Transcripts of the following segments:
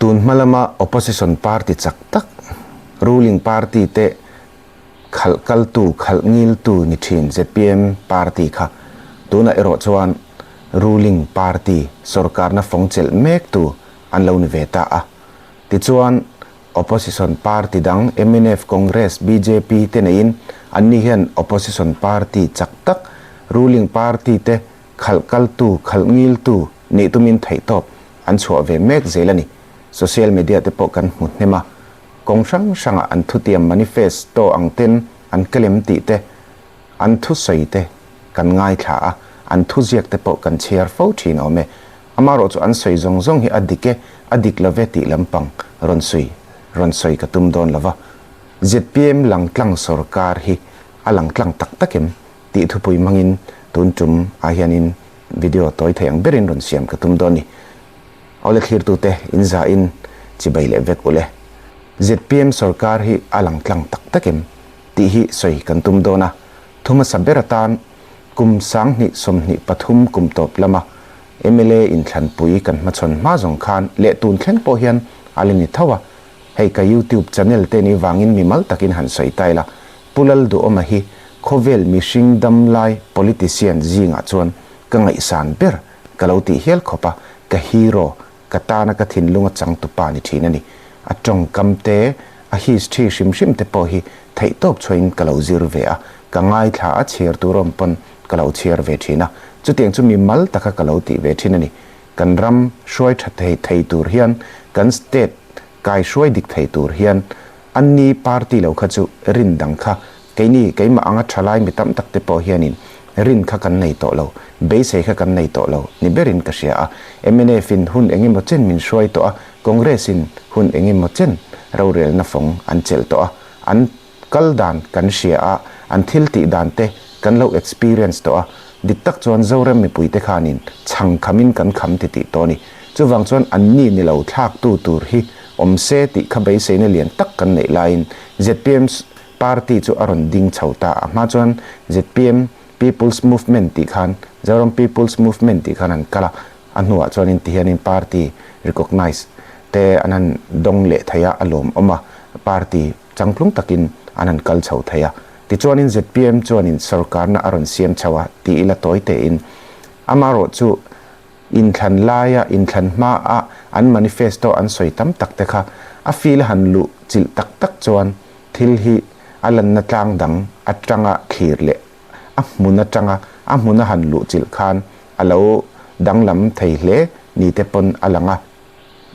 Tun hma lama opposition party chak tak, ruling party te khalh kaltu, khalh ngiltu ni thin zpm party kha tunah erawh chuan ruling party sorkarna fawng chelh mektu an lo ni ve ta a. Tichuan, opposition party dang mnf, Congress, bjp te neiin anni hian opposition party chak tak, ruling party te khalh kaltu, khalh ngiltu nih tumin theihtawp an chhuah ve mek zel a ni. Social media te pawh kan hmu hnem a, kawng hrang hrangah an thutiam manifesto ang ten an claim tih te, an thusawi te kan ngaithla a, an thuziak te pawh kan chhiar fo thin awm e. Amaherawh chu an sawi zawng zawng hi a dik e, a dik lo ve tih lampang rawn sawi rawn sawi ka tum dawn lo va. Zpm langtlang sawrkar hi a langtlang tak tak em tih thupui hmangin tun tum ah hianin video tawi thei ang berin rawn siam ka tum dawn ni. Awle thlirtute in za in chibai leh vek ule. Zpm sawrkar hi a langtlang tak tak em tih hi sawi kan tum dawn a, thu hmasa ber atan kum 2023 kum tawp lama mla inthlanpui kan hmachhawn hma zawng khan leh tun thleng pawh hian a la ni tho a, hei ka youtube channel te ni vangin mimal takin han sawi ta ila, Pu Lalduhawma hi khawvel mihring damlai politician zingah chuan ka ngaihsan ber ka lo tih hial khawp a, ka hero, ka tana ka thinlunga changtupa ni thin a ni. A tawngkam te, a history hrim hrim te pawh hi theihtawp chhuahin ka lo zir ve a, ka ngaithla a chhiar tur awm pawn ka lo chhiar ve thin a, chutiang chu mi mal taka ka lo tih ve thin a ni. Kan ram hruai tha thei thei tur hian, kan state kai hruai dik thei tur hian anni party lo kha chu rin dang kha keini keimah anga thalai mi tam tak te pawh hianin rin kha kan nei tawh lo, beisei kha kan nei tawh lo ni berin ka hria a. Mnf in hun engemaw chen min hruai tawh a, Congress in hun engemaw chen rorelna fawng an chelh tawh a, an kal dan kan hria a, an thil tih dan te kan lo experience tawh a, dik tak chuan Zoram mipui te khanin chhang khamin kan kham ti tih tawh a ni. Chuvang chuan anni ni lo thlaktu tur hi awm se tih kha beiseina lian tak kan neih laiin zpm party chu a rawn ding chho ta a, hma chuan zpm People's Movement tih khan Zoram People's Movement tih khan an kal a, a hnuah chuanin tihianin party recognize te an han dawng leh thei a, a lawmawm a, party changtlung takin an han kal chho thei a. Tichuanin zpm chuanin sorkarna a rawn siam chho a tih ila tawi tein amaherawh chu inthlan laia inthlan hmaa an manifesto an sawi tam tak te kha a feel a han luh chilh tak tak chuan thil hi a lanna tlang dang atanga thlir leh a hmun atanga a hmun a han luh chilh khan a lo danglam thei hle ni te pawn a lang a.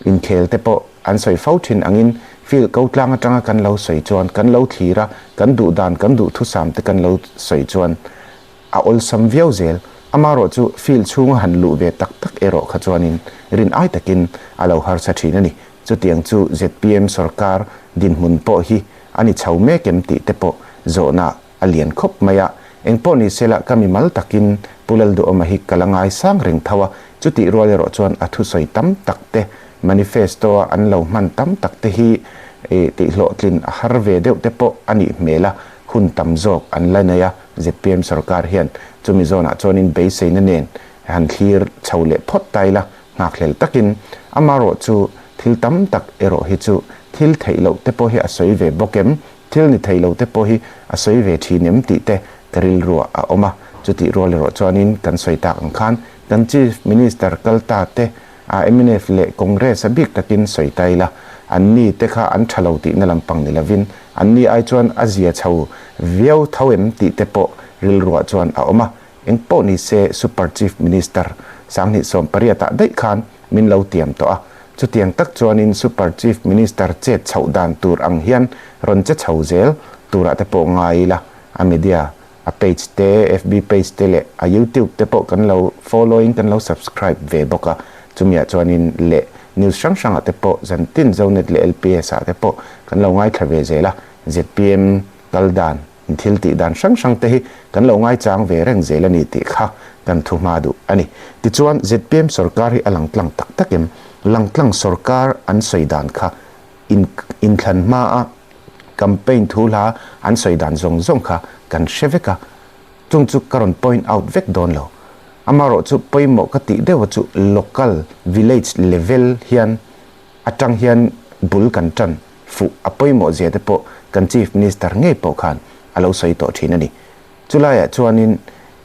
Inkhel te pawh an sawi fo thin angin field ko tlang atanga kan lo sawi chuan kan lo thlir a, kan duh dan kan duh thusam te kan lo sawi chuan a awlsam viau zel. Amaherawh chu field chhunga han luh ve tak tak erawh kha chuanin rin ai takin a lo harsa thin a ni. Chutiang chu zpm sorkar dinhmun pawh hi a ni chho mek em tih te pawh zawhna a lian khawp mai a, engpawh ni sela ka mimal takin Pu Lalduhawma hi ka la ngaisang reng tho a, chutih rual erawh chuan a thusawi tam tak te, manifesto a an lo hman tam tak te hi tihhlawhtlin a har ve deuh te pawh a nih hmel a, hun tam zawk an la nei a, zpm sorkar hian chumi zawnah chuanin beiseina nen han thlir chho leh phawt ta ila, nghakhlel takin amaherawh chu thil tam tak erawh hi chu thil theih loh te pawh hi a sawi ve bawk em? Thil ni thei lo te pawh hi a sawi ve thin em tih te ka rilruah a awm a, chutih rual erawh chuanin kan sawi tak ang khan kan Chief Minister kal ta te a mnf leh Congress a bik takin sawi ta ila, an ni te kha an tha lo tihna lampang ni lovin an ni ai chuan a zia chho viau tho em tih te pawh rilruah chuan a awm a, eng pawh ni se Super Chief Minister 2018 ah daih khan min lo tiam tawh a, chutiang tak chuanin Super Chief Minister chet chhoh dan tur ang hian rawn che chho zel turah te pawh ngai ila, a media, a page te, FB page te leh a YouTube te pawh kan lo following kan lo subscribe ve bawk a, chumiah chuanin leh news hrang hrangah te pawh zantin Zonet leh LPS ah te pawh kan lo ngaithla ve zel a, zpm kal dan Thil tih dan hrang hrang te hi kan lo ngaichang ve reng zel a ni tih kha kan thu hma duh a ni. Tichuan, zpm sorkar hi a lang tlang tak tak em? Lang tlang sorkar an sawi dan kha in inthlan hma a campaign thu hla an sawi dan zawng zawng kha kan hre vek a, chung chu ka rawn point out vek dawn lo. Amaherawhchu pawimawh ka tih deuh a chu local village level hian. atang hian bul kan tan fuh a pawimawh zia te pawh kan Chief Minister ngei pawh khan a lo sawi tawh thin a ni. Chulaiah chuanin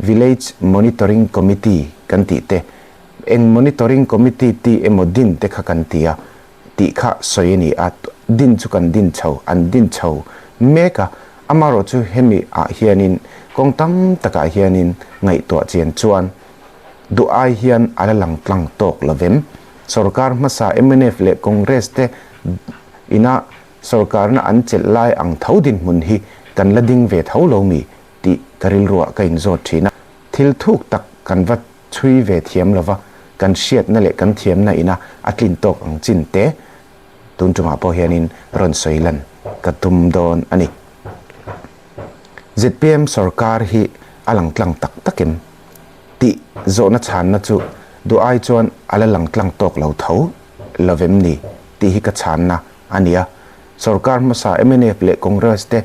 Village Monitoring Committee kan tih te, eng Monitoring Committee tih emaw din te kha kan ti a, tih kha sawi a ni a, din chu kan din chho, an din chho mek a, amaherawh chu hemi ah hianin kawng tam takah hianin ngaihtuah chian chuan duh ai hian a la lang tlang tawk lo vem. Sorkar hmasa mnf leh Congress te ina sorkarna an chelh lai ang tho dinhmun hi kan la ding ve tho lo mi tih ka rilruah ka inzawt thin a, thil thuk tak kan va chhui ve thiam lova, kan hriatna leh kan thiamna ina a tlin tawk ang chin te tun tumah pawh hianin rawn sawi lan ka tum dawn a ni. Zpm sorkar hi a lang tlang tak tak em? Tih zawhna chhanna chu duh ai chuan a la lang tlang tawk lo tho lo vem ni tih hi ka chhanna a ni a. Sorkar hmasa mnf leh Congress te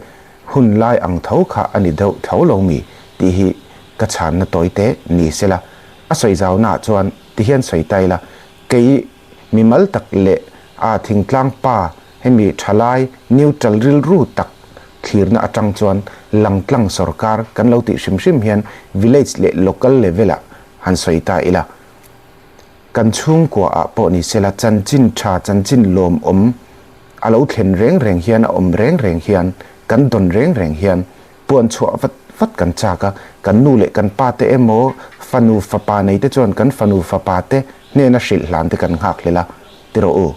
hun lai ang tho kha a ni deuh tho lo mi tih hi ka chhanna tawi te ni sela. A sawi zaunaah chuan ti hian sawi ta ila, kei mimal tak leh a thingtlang pa hemi thalai neutral rilru tak thlirna atang chuan langtlang sorkar kan lo tih hrim hrim hian village leh local level ah han sawi ta ila. Kan chhungkua ah pawh ni sela chanchin tha chanchin lawmawm a lo thlen reng reng hian a awm reng reng hian kan dawn reng reng hian puan chhuah vat vat kan chak a, kan nu leh kan pa te emaw fanu fapa nei te chuan kan fanu fapa te hnena hrilh hlan te kan nghak hlel a, ti rawh u.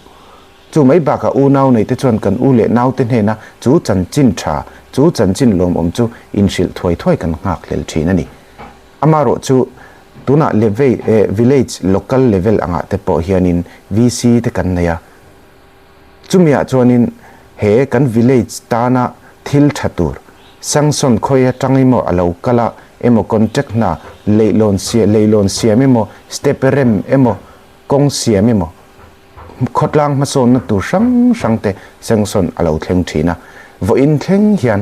Chu mai bakah unau nei te chuan kan u leh nau te hnena chu chanchin tha, chu chanchin lawmawm chu inhrilh thuai thuai kan nghak hlel thin a ni. Amaherawh chu tunah levei eh village local level angah te pawh hianin VC te kan nei a, Chumiah chuanin he kan village tana thil tha tur, sanction khawi atang emaw a lo kal a emaw contract hna leihlawn leihlawn siam emaw step rem emaw kawng siam emaw khawtlang hmasawnna tur hrang hrang te sanction a lo thleng thin a. Vawiin thleng hian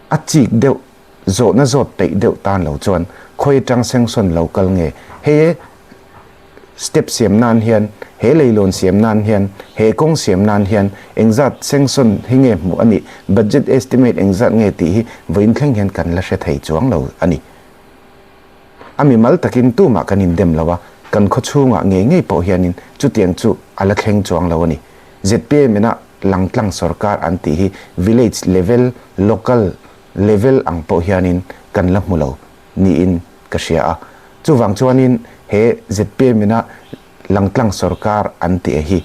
a chik deuh zawhna zawt peih deuh tan lo chuan khawi atang sanction lo kal nge hei Step siam nan hian, he leilawn siam nan hian, he kawng siam nan hian engzat sanction hi nge hmuh a nih, budget estimate engzat nge tih hi vawiin thleng hian kan la hre thei chuang lo a ni. A mimal takin tumah kan indem lo a, kan khaw chhungah ngei ngei pawh hianin chutiang chu a la thleng chuang lo a ni. Zpm ina langtlang sorkar an tih hi village level, local level ang pawh hianin kan la hmu lo. niin ka hria a. Chuvang chuanin he zpm ina langtlang sorkar an tih hi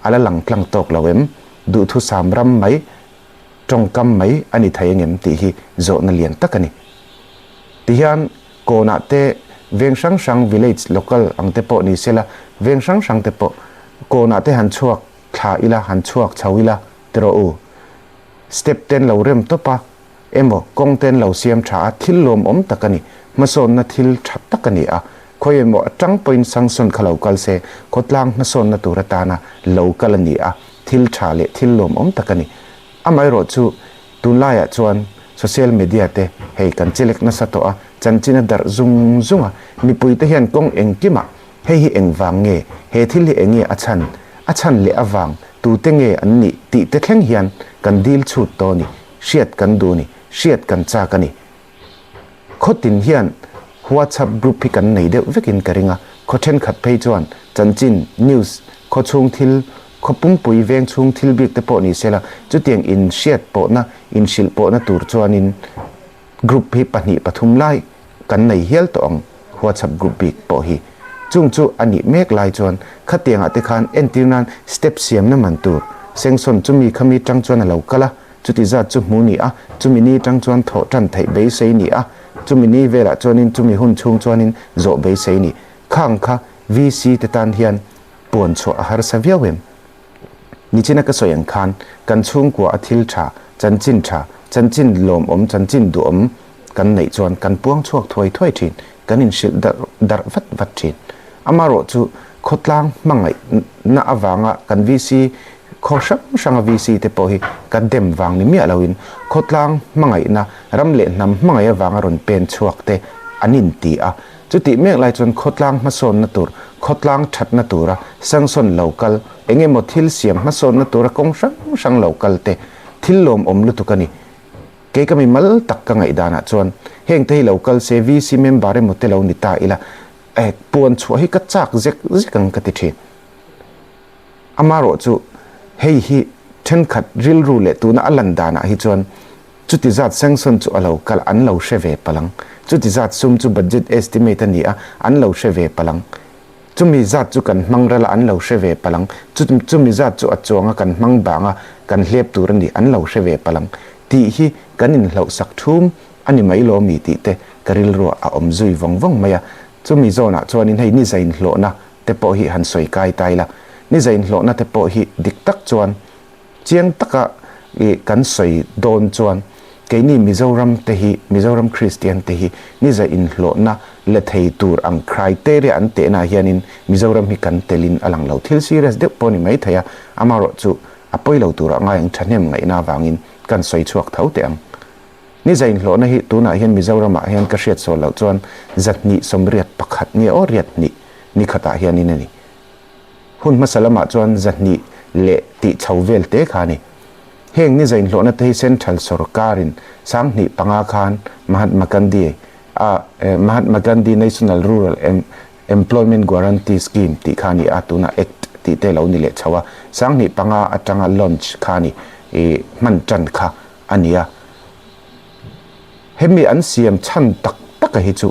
a la langtlang tawk lo em? Duhthusam ram mai, tawngkam mai a ni thei angem tih hi zawhna lian tak a ni. Tihian kawnah te veng hrang hrang village local ang te pawh ni sela veng hrang hrang te pawh kawnah te han chhuak thla ila han chhuak chho ila ti rawh u. Step ten lo rem tawp a. Emaw, kawng ten lo siam tha a, thil lawmawm tak a ni. Hmasawnna thil tha tak a ni a. Khawi emaw atang pawhin sanction kha lo kal se, khawtlang hmasawnna tur atana lo kal a ni a, thil tha leh thil lawmawm tak a ni. Amaherawh chu, tunlaiah chuan social media te hei kan chelek nasa tawh a, chanchin a darh zung zung a, mipuite hian kawng engkimah hei hi engvang nge, he thil hi enge a chhan, a chhan leh avang tute nge an nih tih te thleng hian kan dil chhut tawh a ni. Hriat kan duh a ni, hriat kan chak a ni. Khawtin hian WhatsApp group hi kan nei deuh vekin ka ring a, khaw thenkhat phei chuan chanchin, news, khaw chhung thil, khaw pumpui veng chhung thil bik te pawh ni sela, chutiang inhriat pawhna, inhrilh pawhna tur chuanin group hi pahnih pathum lai kan nei hial tawh ang WhatsApp group bik pawh hi. Chung chu a nih mek lai chuan khatiangah te khan entir nan step siamna man tur sanction chumi khami tang chuan a lo kal a, chuti zat chu hmu ni a, chumi ni tang chuan thawh tan theih beisei ni a, chumi ni velah chuanin chumi hun chhung chuanin zawh beisei ni. Khang kha VC te tan hian puan chhuah a harsa viau em? Nichina ka sawi ang khan kan chhungkua a thil tha, chanchin tha, chanchin lawmawm, chanchin duhawm kan neih chuan kan puang chhuak thuai thuai thin, kan inhrilh darh darh vat vat thin. Amaherawh chu khawtlang hmangaihna avanga kan VC khaw hrang hranga VC te pawh hi ka dem vang ni miah loin khawtlang hmangaihna, ram leh hnam hmangaih avanga rawn pen chhuak te an inti a. Chutih mek lai chuan khawtlang hmasawnna tur, khawtlang thatna tura sanction lo kal. Eng emaw thil siam hmasawnna tura kawng hrang hrang lo kal te thil lawmawm lutuk a ni. Kei ka mimal tak ka ngaihdanah chuan heng te hi lo kal se VC member emaw te lo ni ta ila eh puan chhuah hi ka chak zek zek ang ka ti thin. Amarawh chu hei hi thenkhat rilru leh tuna a lan danah hi chuan chuti zat sanction chu a lo kal an lo hre ve palh ang. Chuti zat sum chu budget estimate a ni a, an lo hre ve palh ang. Chumi zat chu kan hmang ral a an lo hre ve palh ang. Chumi zat chu a chuang a kan hmang bang a kan hlep tur a ni an lo hre ve palh ang. Tih hi kan inhlauhsak thum a ni mai lo mi tih te ka rilruah a awm zui vawng vawng mai a. Chumi zawnah chuanin hei ni zainhlawhna te pawh hi han sawi kai ta ila. Ni zainhlawhna te pawh hi dik tak chuan Chiang taka i kan sawi dawn chuan keini Mizoram te hi, Mizoram Kristian te hi niza inhlawhna la thei tur ang criteria an tehna ah hianin Mizoram hi kan telin a lang lo. Thil serious deuh pawh a ni maithei a, amaherawhchu a pawi lo turah ngai ang thahnem ngaihna avangin kan sawi chhuak tho teh ang. Niza inhlawhna hi tunah hian Mizoramah hian ka hriat sawl loh chuan 281 nge aw riat hnih nikhatah hianin a ni. Hun hmasa lamah chuan 200 leh tih chho vel te kha a ni. Heng ni zainhlawhna te hi Central sawrkarin 2005 khan Mahatma Gandhi a Mahatma Gandhi National Rural Employment Guarantee Scheme tih kha a ni a, tunah Act tih te lo ni leh chho a, 2005 atanga launch kha a ni, i hman tan kha a ni a. Hemi an siam chhan tak taka hi chu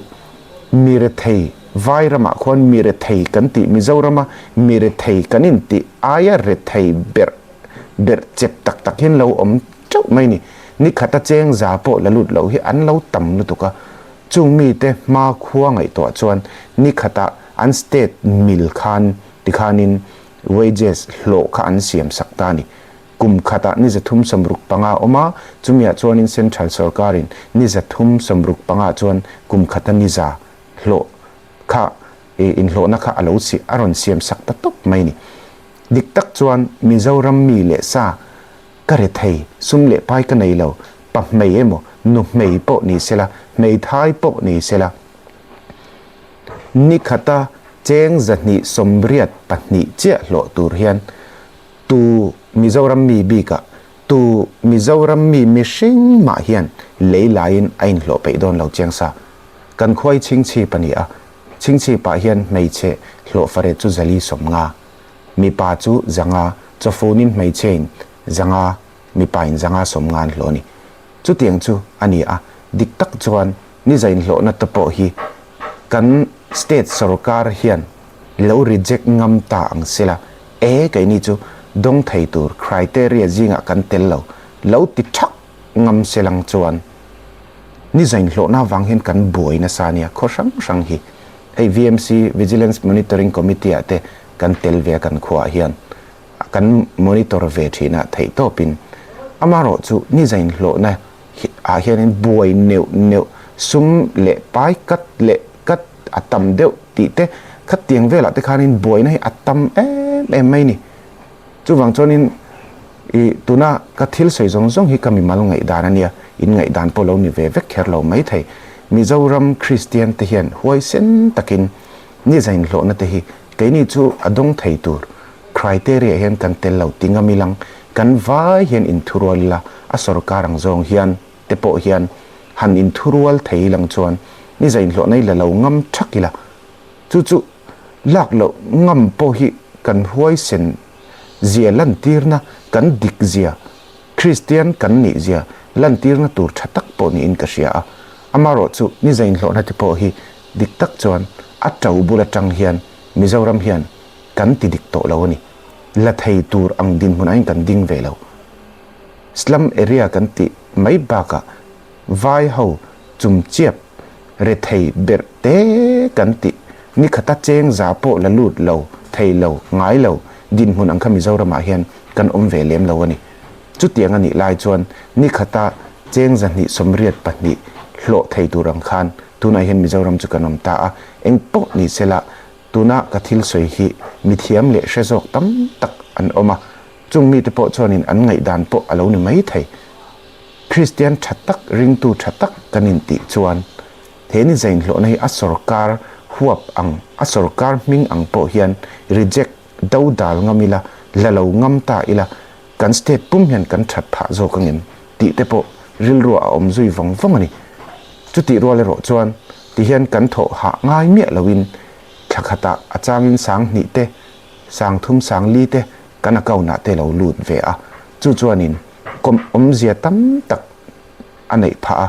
mi rethei, vai ramah khuan mi rethei kan tih, Mizorama mi rethei kan intih aia rethei berh berh chep tak tak hian lo awm teuh mai ni. Ni khata cheng za pawh la lut loh hi an lo tam lutuk a, chung mite hma khua ngaihtuah chuan ni khata an state mil khan tikhanin wages hlawh kha an siam sak ta a ni. Kum khatah ni 365 a awm a, chumiah chuanin Central sawrkarin ni 365 chuan kum khata ni za hlawh kha inhlawhna kha a lo a rawn siam sak ta tawp mai ni. Dik tak chuan Mizoram mi leh sa ka rethei, sum leh pai ka nei lo, pa hmei emaw, nu hmei pawh ni sela, hmeithai pawh ni sela, ni khata cheng 282 chiah hlawh tur hian Tu Mizoram mi bikah tu Mizoram mi mihring mah hian lei laiin a inhlawh peih dawn lo chiang sa. Kan khuai chhingchhip a ni a, chhingchhipah hian hmeichhe hlawhfare chu zali 50, mipa chu 500, chawfunin hmeichhein 500, mipain 150 an hlawh a ni. Chutiang chu a ni a, dik tak chuan niza inhlawhna te pawh hi kan state sorkar hian lo reject ngam ta ang sela, e keini chu dawng thei tur criteria zingah kan tel lo, lo ti thak ngam selang chuan niza inhlawhna avang hian kan buai nasa ania khaw hrang hrang hi. Hei VMC, Vigilance Monitoring Committee ah te kan tel ve a kan khuaah hian. Kan monitor ve thin a theih tawpin amaherawh chu ni zainhlawhna ah hianin buai neuh neuh sum leh pai kat leh kat a tam deuh tih te khatiang velah te khanin buaina hi a tam em em mai ni. Chuvang chuanin ih tuna ka thil sawi zawng zawng hi ka mimal ngaihdan a nia, in ngaihdan pawh lo ni ve vek kher lo maithei. Mizoram Kristian te hian huaisen takin ni zainhlawhna te hi keini chu a dawng thei tur Criteria hian kan tel lo ti ngam ilang, kan vai hian inthurual ila, a sorkar ang zawng hian te pawh hian han inthurual thei ilang chuan ni zainhlawhna i la lo ngam thak ila, chu chu lak loh ngam pawh hi kan huaisen zia lantirna, kan dik zia, Kristian kan nih zia lantirna tur tha tak pawh niin ka hria a. Amaherawh chu ni zainhlawhna te pawh hi dik tak chuan a to bul atang hian Mizoram hian kan ti dik tawh lo a ni. La thei tur ang dinhmun aiin kan ding ve lo. Slum area kan tih mai bakah vai ho chumchiap rethei berh te kan tih nikhata cheng za pawh la lut lo, thei lo, ngai lo dinhmun ang kha Mizoramah hian kan awm ve lem lo a ni. Chutiang a nih lai chuan nikhata cheng 282 hlawh thei tur ang khan tunah hian Mizoram chu kan awm ta a, eng pawh ni sela Tuna ka thil sawi hi mithiam leh hre zawk tam tak an awm a, chung mite pawh chuanin an ngaihdan pawh a lo ni mai thei. Kristian tha tak, ringtu tha tak kan intih chuan he ni zainhlawhna hi a sawrkar huap ang, a sawrkar hming ang pawh hian reject, do dal ngam ila, la lo ngam ta ila kan state pum hian kan that phah zawk angem tih te pawh rilruah a awm zui vawng vawng a ni. Chutih rual erawh chuan tihian kan thawh hah ngai miah loin thla khatah a changin 2000 te, 3000 4000 te kan account ah te lo lut ve a, chu chuanin kawm awmzia tam tak a neih phah a,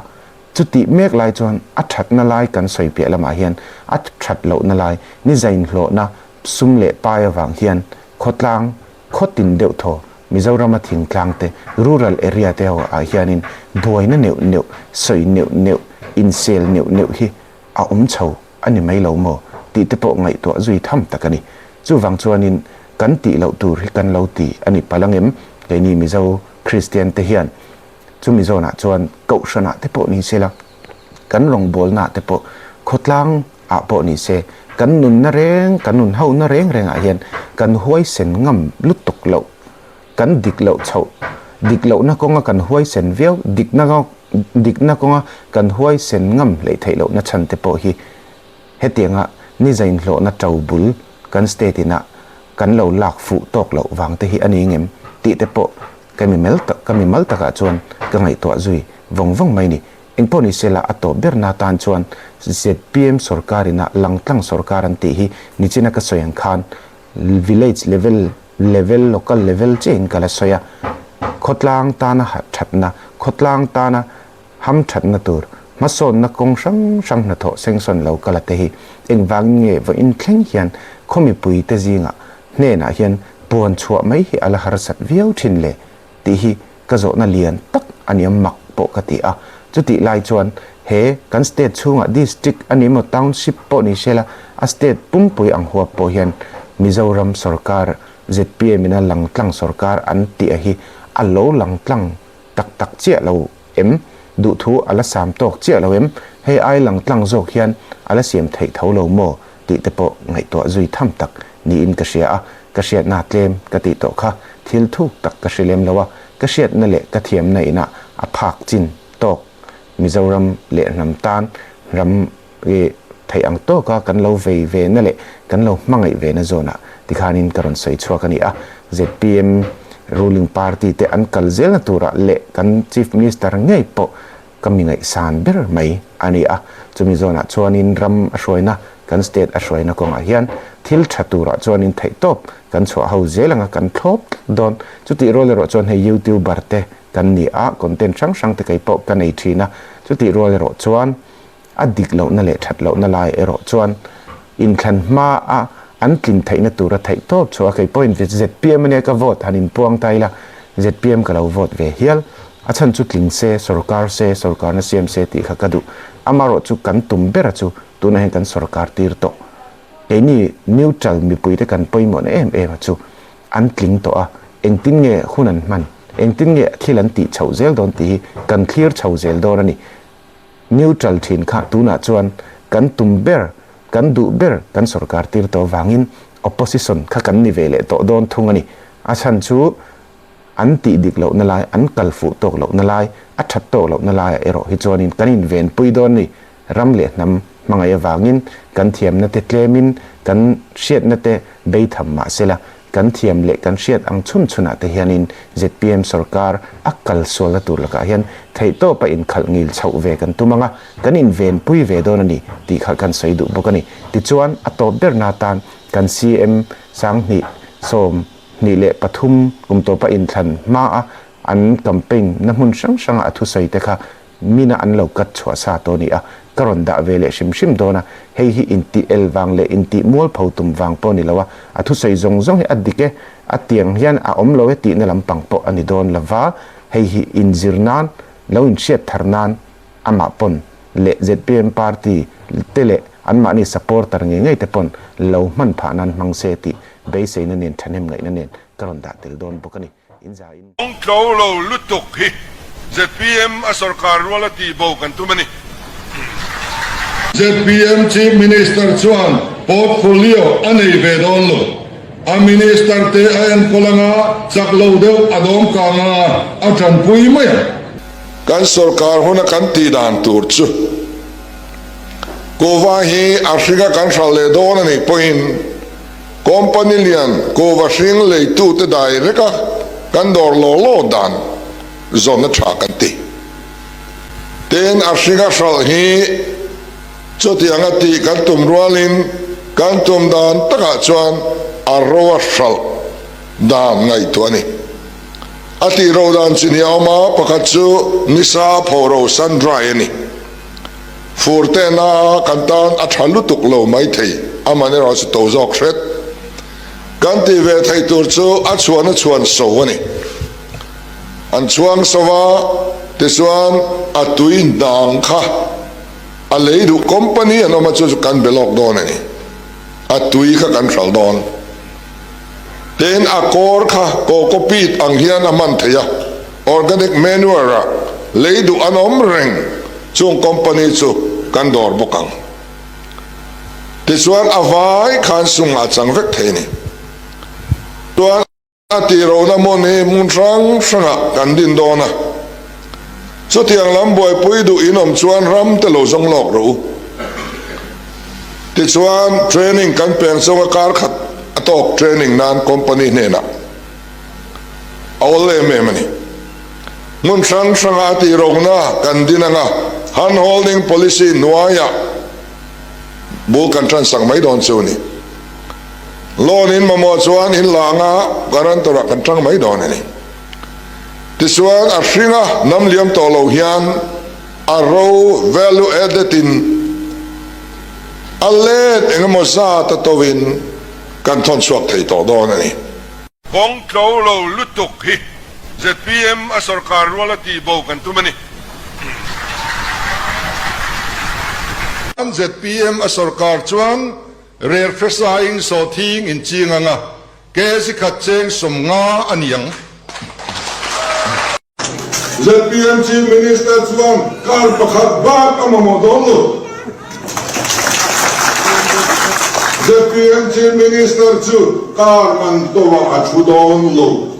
chutih mek lai chuan a thatna lai kan sawi piah lamah hian a that lohna lai ni zainhlawhna sum leh pai avang hian khawtlang khaw tin deuh thaw Mizorama thingtlang te, rural area te ho ah hianin buaina neuh neuh, sawi neuh neuh, insel neuh neuh hi a awm chho a ni mai lo maw tih te pawh ngaihtuah zui tham tak a ni. Chuvang chuanin kan tih loh tur hi kan lo ti a ni palh angem? Keini Mizo Kristian te hian chumi zawnah chuan Kohhranah te pawh ni sela, kan rawngbawlnaah te pawh, khawtlang ah pawh ni se, kan nunna reng, kan nun hona reng rengah hian kan huaisen ngam lutuk loh, kan dik loh chhoh, dik lohna kawnga kan huaisen viau, dikna dikna kawnga kan huaisen ngam hleih theih lohna chhan te pawh hi hetianga ni zainhlawhna to bul kan state inah kan lo lak fuh tawk loh vang te hi a ni ngem tih te pawh ka mi mel tak ka mi mal takah chuan ka ngaihtuah zui vawng vawng mai ni. Engpawh ni sela a tawp berna atan chuan zpm sorkar ina langtlang sorkar an tih hi nichina ka sawi ang khan village level level local level chiahin ka la sawi a, khawtlang tana thatna, khawtlang tana ham thatna tur hmasawnna kawng hrang hrang hnathawh sengsawn lo ka la te hi engvangin nge vawiin thleng hian khaw mipui te zingah hnenah hian puan chhuah mai hi a la harsat viau thin le tih hi ka zawhna lian tak a ni a mak pawh ka ti a. Chutih lai chuan he kan state chhungah district a ni emaw township pawh ni sela a state pumpui ang huap pawh hian Mizoram sorkar zpm ina langtlang sorkar an tih a hi a lo langtlang tak tak chiah lo em? Duhthu a la sam tawk chiah lo em? Hei ai langtlang zawk hian a la siam theih tho lo maw tih te pawh ngaihtuah zui tham tak niin ka hria a, ka hriatna tlem ka tih tawh kha thil thuk tak ka hre lem lo a, ka hriatna leh ka thiamna inah a phak chin tawk Mizoram leh hnam tan ram i theih ang tawka kan lo vei ve na leh kan lo hmangaih ve na zawnah tikhanin ka rawn sawi chhuak a ni a. Zpm ruling party te an kal zelna turah leh kan Chief Minister ngei pawh ka mi ngaihsan ber mai a ni a. Chumi zawnah chuanin ram a hruaina, kan state a hruaina kawngah hian thil tha turah chuanin theihtawp kan chhuah ho zel anga kan thlawp tlat dawn. Chutih rual erawh chuan hei YouTuber te kan ni a, content hrang hrang te kei pawh ka nei thin a. Chutih rual erawh chuan A dik lohna leh that lohna lai erawh chuan inthlan hma a an tlin theihna tura theih tawp chhuah a, kei pawhin zpm ania ka vote han inpuang ta ila, zpm ka lo vote ve hial. A chhan chu tling se, sorkar se, sorkarna siam se tih kha ka duh. Amaherawh chu kan tum bera chu tunah hian kan sorkar tir tawh. Keini neutral mipuite kan pawimawhna em em a chu an tling tawh a, engtin nge hun an hman, engtin nge thil an tih chhoh zel dawn tih hi kan thlir chho zel dawn a ni. Neutral thin kha tunah chuan kan tum ber, kan duh ber kan sorkar tir tawh vangin opposition kha kan ni ve leh tawh dawn thung a ni. A chhan chu an tih dik lohna lai, an kal fuh tawk lohna lai, a that tawk lohna laiah erawh hi chuanin kan invenpui dawn a ni. Ram leh hnam hmangaih avangin kan thiamna te tlemin kan hriatna te beitham mah sela, Kan thiam leh kan hriat ang chhun chhunah te hianin zpm sorkar a kal sualna tur lakah hian theihtawpa inkhalh ngil chhoh ve kan tum ang a, kan invenpui ve dawn a ni tih kha kan sawi duh bawk a ni. Tichuan, a tawp berna atan kan CM 2023 kum tawpa inthlan hmaa an campaign na hmun hrang hranga a thusawi te kha Mina an lo cut chhuah sa tawh a ni a, ka rawn dah ve leh hrim hrim dawn a, hei hi intih el vang leh intih mualpho tum vang pawh a ni lo a, a thusawi zawng zawng hi a dik e, a tiang hian a awm lo e tihna lampang pawh a ni dawn lo va, hei hi inzir nan, lo inhriat thar nan amah pawn leh zpm party te leh anmahni supporter ngei ngei te pawn lo hman phah nan hmang se tih beiseina nen thahnem ngaihna nen ka rawn dah tel dawn bawk a ni. Inzaiin. Kawng tlo lo lutuk hi zpm a sorkar rual a tih bo kan tum a ni. Zpm Chief Minister chuan portfolio a nei ve dawn lo. A Minister te a enkawl anga chak lo deuh a dawm kang anga a tanpui mai ang. Kan sorkar huna kan tih dan tur chu kuhva hi a hringa kan hralh leh dawn a nih pawhin. Company lian kuhva hring leitute direct a kan dawr law law dan zawn a tha kan ti. Tin, a hring a hralh hi chutiang a tih kan tum rualin kan tum dan takah chuan a ro a hralh dan ngaihtuah a ni. A tih ro dan chi ni a awm a, pakhat chu nisa pho ro sun dry a ni. Fur tehna kan tan a tha lutuk lo mai thei, aman erawh chu to zawk hret. Kan tih ve theih tur chu a chhuan a chhuan so a ni. An chhuang so a, tichuan a tui hnang kha a lei duh company an awm a chu chu kan be lawk dawn a ni. A tui kha kan hral dawn. Tin, a kawr kha cocopeat ang hian a hman theih a, organic manure-ah lei duh an awm reng chung company chu kan dawr bawk ang. Tichuan a vai khan sungah a chang vek thei a ni. Chuan a tihrohna hmun hi hmun hrang hrangah kan din dawn a, Chutiang lam buaipui duh in awm chuan ram te lo zawng lawk rawh u. Tichuan training kan peng chunga kar khat a tawk training nan company hnenah a awl em em a ni. Hmun hrang hranga a tih rona kan din anga hand holding policy hnuaiah bul kan tan sak mai dawn chu a ni. Loan in mamawh chuan in la anga guarantor ah kan tang mai dawn a ni. Tichuan a hringa nam liam tawh lo hian a ro, value added, in a let engemaw zat a to in kan thawn chhuak thei tawh dawn a ni. Kawng tlo lo lutuk hi zpm a sorkar rual a tih bo kan tum a ni. Zpm a sorkar chuan rel hresa in sawhthing in ching anga Kg khat cheng 50 a ni ang. ZPM Chief Minister chuan kar pakhat bak a mamawh dawn lo. ZPM Chief Minister chu kar man tawhah a thu dawn lo.